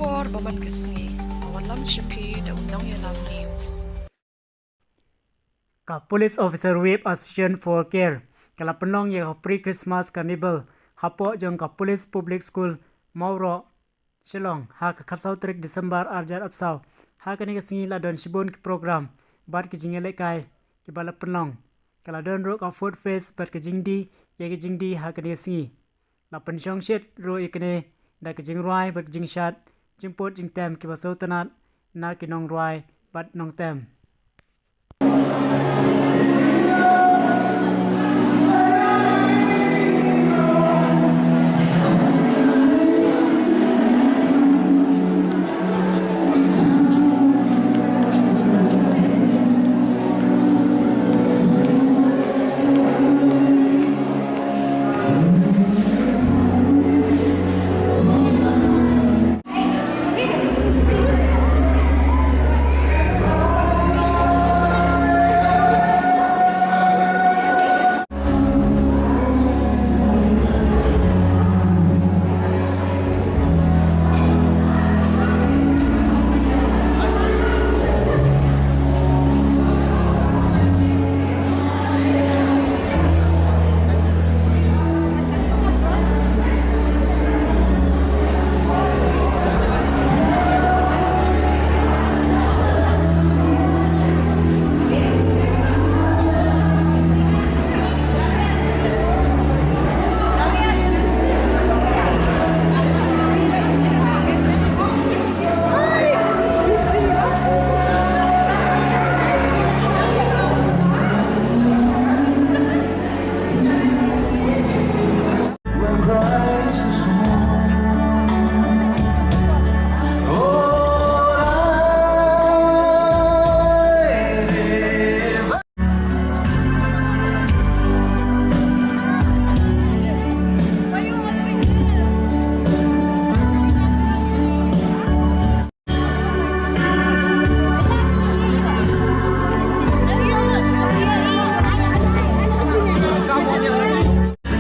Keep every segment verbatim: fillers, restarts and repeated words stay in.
Por ba man ka sngi, a wallam sha phi da u Nongïalam News. Ka Police Officer Whip Association for Care ka la pynlong ïa ka Pre-Christmas Carnival hapoh jong ka Police Public School Mawroh, Shillong, ha ka khatsaw tarik December arhajar arphew saw. Ha kane ka sngi la don shibun ki program bad ki jingïalehkai kiba la pynlong. Ka la don ruh ka food fest bad ka jingdie ïa ki jingdie ha kane ka sngi. La pynshong shit ruh ïa kane da ka jingrwai bad ka jingshad, jingput jingtem kiba sngewtynnat na ki nongrwai bad nongtem.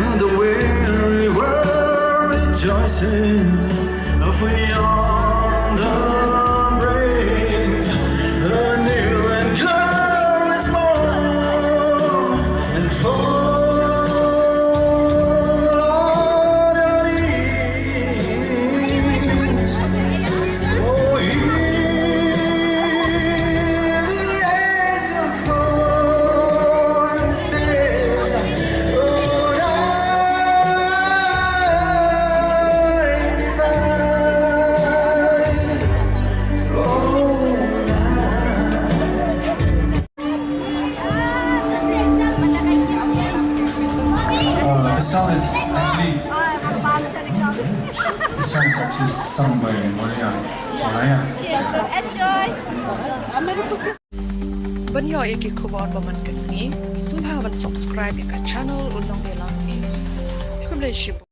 And the weary world rejoices, for yonder breaks a new and glorious morn, and for all that is, oh, hear the angels' voices, oh, divine. Uh, the song is actually, the song is actually sung by Maria. Maria. Ban ïoh ïa ki khubor ba man ka sngi, sngewbha ban subscribe ïa ka channel U Nongïalam News. Khublei shibun.